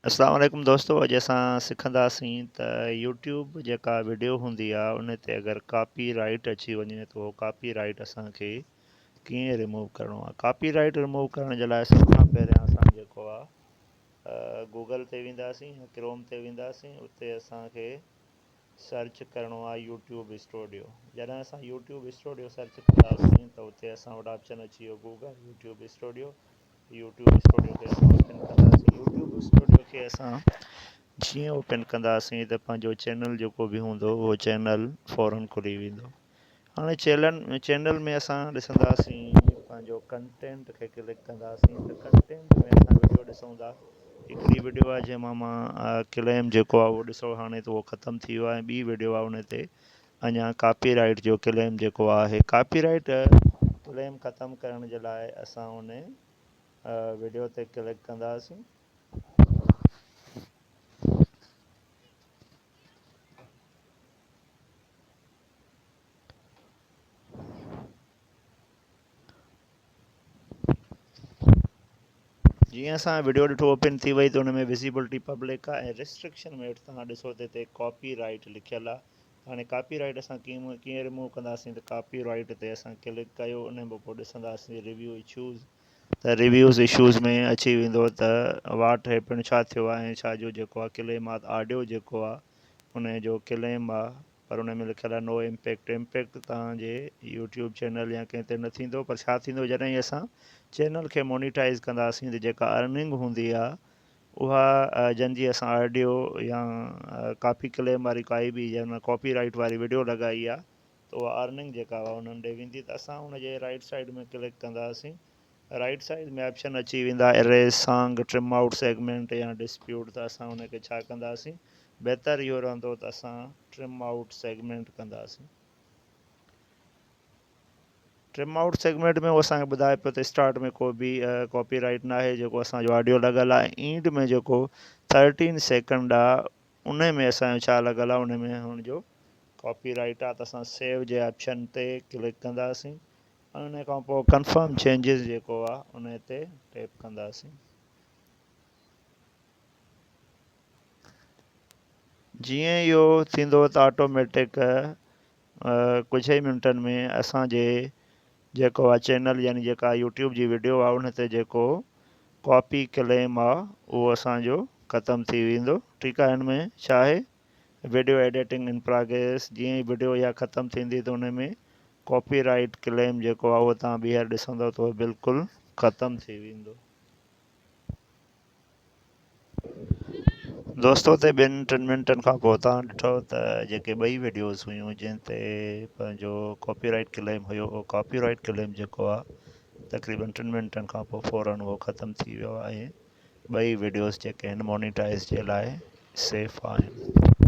اسلام عليڪم دوستو اڄ اسان سکنداسين ته يوٽيوب جيڪا وڊيو هوندي آ ان تي اگر ڪاپي رائيٽ اچي وڃي ته اهو ڪاپي رائيٽ اسان کي ڪيئن ريموو ڪرڻو آ ڪاپي رائيٽ ريموو ڪرڻ جي لاء سڀ کان پهريان اسان جيڪو آ گوگل تي وينداسين يا ڪروم تي وينداسين اتي اسان کي سرچ ڪرڻو آ يوٽيوب اسٽوڊيو جڏهن اسان يوٽيوب اسٽوڊيو سرچ ڪنداسين ته اتي اسان وٽ آپشن اچي ويو Google YouTube studio YouTube studio کي اسان اوپن ڪنداسين يوٽيوب اسٽوڊيو کي اسان جيئن اوپن ڪنداسين ته پنهنجو چينل جيڪو به هوندو اهو چينل فورن کلي ويندو هاڻي چيلن چينل ۾ اسان ڏسنداسين پنهنجو ڪنٽينٽ کي ڪلڪ ڪنداسين ته ڪنٽينٽ ۾ اسان وڊيو ڏسون ٿا هڪڙي وڊيو آهي جنهن مان مان ڪليم جيڪو آهي اهو ڏسو هاڻي ته اهو ختم ٿي ويو آهي ۽ ٻي وڊيو آهي ان تي اڃا ڪاپي رائيٽ جو ڪليم جيڪو آهي ڪاپي رائيٽ ڪليم ختم ڪرڻ جي لاء اسان ان وڊيو تي ڪلڪ ڪنداسين. جيئن اسان وڊيو ڏٺو اوپن ٿي وئي ته ان ۾ وزيبلٽي پبلڪ آهي ۽ ريسٽرڪشن ۾ هيٺ توهان ڏسو ته هتي ڪاپي رائيٽ لکيل آهي هاڻي ڪاپي رائيٽ اسان ڪيئن ڪيئن ريموو ڪنداسين ته ڪاپي رائيٽ تي اسان ڪلڪ ڪيو ان کان پوء ڏسنداسين ريويو اشوز ته ريويوز اشوز ۾ اچي ويندو ته واٽ هيپن ڇا ٿيو آهي ۽ ڇا جو جيڪو آهي ڪليم آهي آڊيو جيڪو آهي ان جو ڪليم آهي پر ان ۾ لکيل آهي نو امپيڪٽ امپيڪٽ توهان جي يوٽيوب چينل يا ڪنهن تي نه ٿيندو پر ڇا ٿيندو جڏهن اسان چينل کي مونيٽائز ڪنداسين ته جيڪا ارننگ هوندي آهي اها جن جي اسان آڊيو يا ڪاپي ڪليم واري ڪائي به جنهن ۾ ڪاپي رائيٽ واري وڊيو لڳائي آهي ته اها ارننگ جيڪا آهي انهن ڏي ويندي ته اسان ان جي رائيٽ سائيڊ ۾ ڪلڪ ڪنداسين رائيٽ سائيڊ ۾ آپشن اچي ويندا erase song, trim out segment يا ڊسپيوٽ ته اسان ان کي ڇا ڪنداسين بهتر اهو رهندو ته اسان ٽرم آئوٽ سيگمينٽ ڪنداسين. ٽرم آئوٽ سيگمينٽ ۾ اسان کي ٻڌائي پيو ته اسٽارٽ ۾ ڪو به ڪاپي رائيٽ ناهي جيڪو اسان جو آڊيو لڳل آهي اينڊ ۾ جيڪو 13 سيڪنڊ آهي ان ۾ اسان جو ڇا لڳل آهي ان ۾ هن جو ڪاپي رائيٽ آهي ته اسان سيو جي آپشن تي ڪلڪ ڪنداسين ۽ ان کان پوء ڪنفرم چينجز جيڪو آ ان تي ٽيپ ڪنداسين. جيئن اهو ٿيندو ته آٽوميٽڪ ڪجهه ئي منٽن ۾ اسان جي جيڪو آ چينل يعني جيڪا يوٽيوب جي وڊيو آ ان تي جيڪو ڪاپي ڪليم آ اهو اسان جو ختم ٿي ويندو ٺيڪ آ هن ۾ ڇا آهي وڊيو ايڊيٽنگ ان پراگريس جيئن ئي وڊيو اها ختم ٿيندي ته ان ۾ ڪاپي رائيٽ ڪليم جيڪو آهي اهو توهان ٻيهر ڏسندو ته اهو بلڪل ختم ٿي ويندو. دوستو تي ٻن ٽن منٽن کان پوء توهان ڏٺو ته جيڪي ٻئي وڊيوز هيون جن تي پنهنجو ڪاپي رائيٽ ڪليم هيو اهو ڪاپي رائيٽ ڪليم جيڪو آهي تقريبن ٽن منٽن کان پوء فورن اهو ختم ٿي ويو آهي ٻئي وڊيوز جيڪي آهن مونيٽائز جي لاء سيف آهن.